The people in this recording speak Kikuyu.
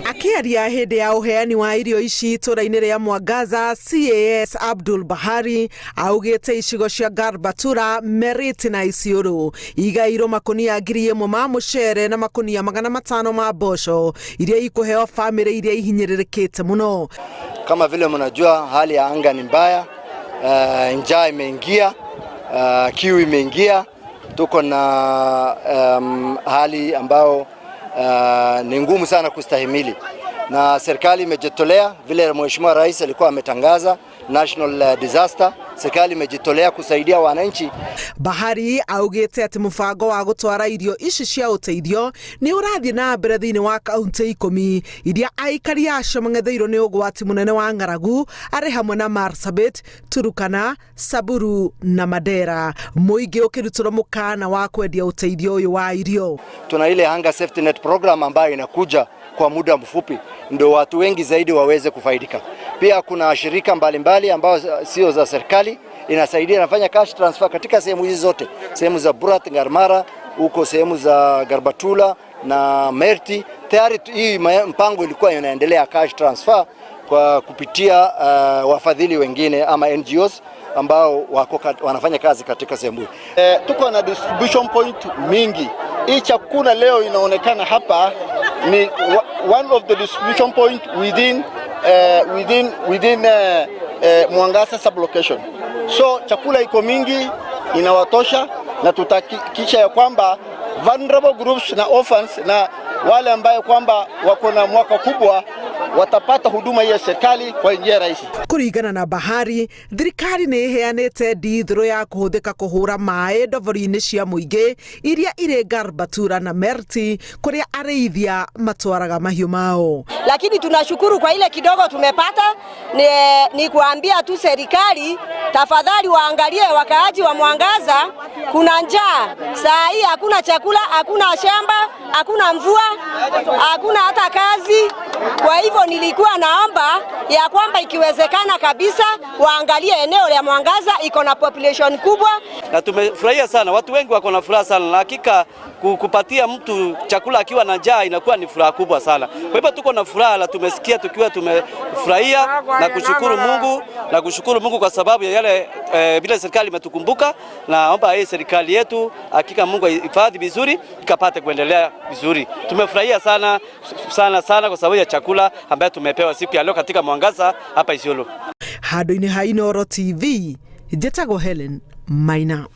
Akĩaria hĩndĩ ya ũheani wa irio ici itũra-inĩ rĩa Mwangaza, CAS Abdul Bahari augĩte icigo cia Garbatura, Merit na Isiolo igaĩirwo makunia 1000 ma mũcere na makunia 500 ma mboco iria ikũheo bamĩrĩ iria ihinyĩrĩrĩkĩte mũno. Kama vile mnajua hali ya anga ni mbaya, njaa imeingia, kiu imeingia, tuko na hali ambayo ni ngumu sana kustahimili, na serikali imejitolea vile Mheshimiwa Rais alikuwa ametangaza national disaster. Serikali imejitolea kusaidia wananchi. Bahari augĩte atĩ mũbango wa gũtwara irio ici cia ũteithio nĩ ũrathiĩ na mbere thĩinĩ wa kaunti 10 iria aikari acio mang'etheirwo nĩ ũgwati mũnene wa ng'aragu arĩ hamwe na Marsabit, Turukana, Samburu na Mandera. Mũingĩ ũkĩrutĩrwo mũkana wa kwendia ũteithio ũyũ wa irio. Tuna ile Hunger Safety Net program ambayo inakuja kwa muda mfupi ndio watu wengi zaidi waweze kufaidika. Pia kuna shirika mbalimbali ambayo sio za serikali inasaidia, inafanya cash transfer katika sehemu hizi zote, sehemu za Burat, Ngarmara, huko sehemu za Garbatula na Merti. Tayari hii mpango ilikuwa inaendelea cash transfer kwa kupitia wafadhili wengine ama NGOs ambao wako wanafanya kazi katika sehemu hii. Tuko na distribution point mingi. Hii chakula leo inaonekana hapa ni one of the distribution point within Mwangaza sublocation. So chakula iko mingi inawatosha, na tutahakikisha ya kwamba vulnerable groups na orphans na wale ambayo kwamba wako na mwaka kubwa watapata huduma hii ya serikali kwa njia rahisi. Kũringana na Bahari, thirikari nĩ ĩheanĩte ndithũrũ ya kũhũthĩka kũhũra maĩ ndobori-inĩ cia mũingĩ iria irĩ Garbatura na Merti kũrĩa arĩithia matwaraga mahiũ mao. Lakini tunashukuru kwa ile kidogo tumepata. Ni kuambia tu serikali tafadhali waangalie wakaaji wa Mwangaza, kuna njaa saa hii, hakuna chakula, hakuna shamba, hakuna mvua, hakuna hata kazi. Kwa hivyo nilikuwa naomba ya kwamba ikiwezekana kabisa waangalie eneo la Mwangaza iko na population kubwa. Na tumefurahia sana, watu wengi wako na furaha sana, na hakika kupatia mtu chakula akiwa na njaa inakuwa ni furaha kubwa sana. Kwa hivyo tuko na furaha na tumesikia tukiwa tumefurahia na kushukuru Mungu na kushukuru Mungu kwa sababu ya yale vile serikali imetukumbuka. Naomba hii serikali yetu hakika Mungu ahifadhi vizuri ikapate kuendelea vizuri. Tumefurahia sana sana sana kwa sababu ya chakula ambayo tumepewa siku ya leo katika Mwangaza hapa Isiolo. Handũ-inĩ ha Inooro TV, njĩtagwo Helen Maina.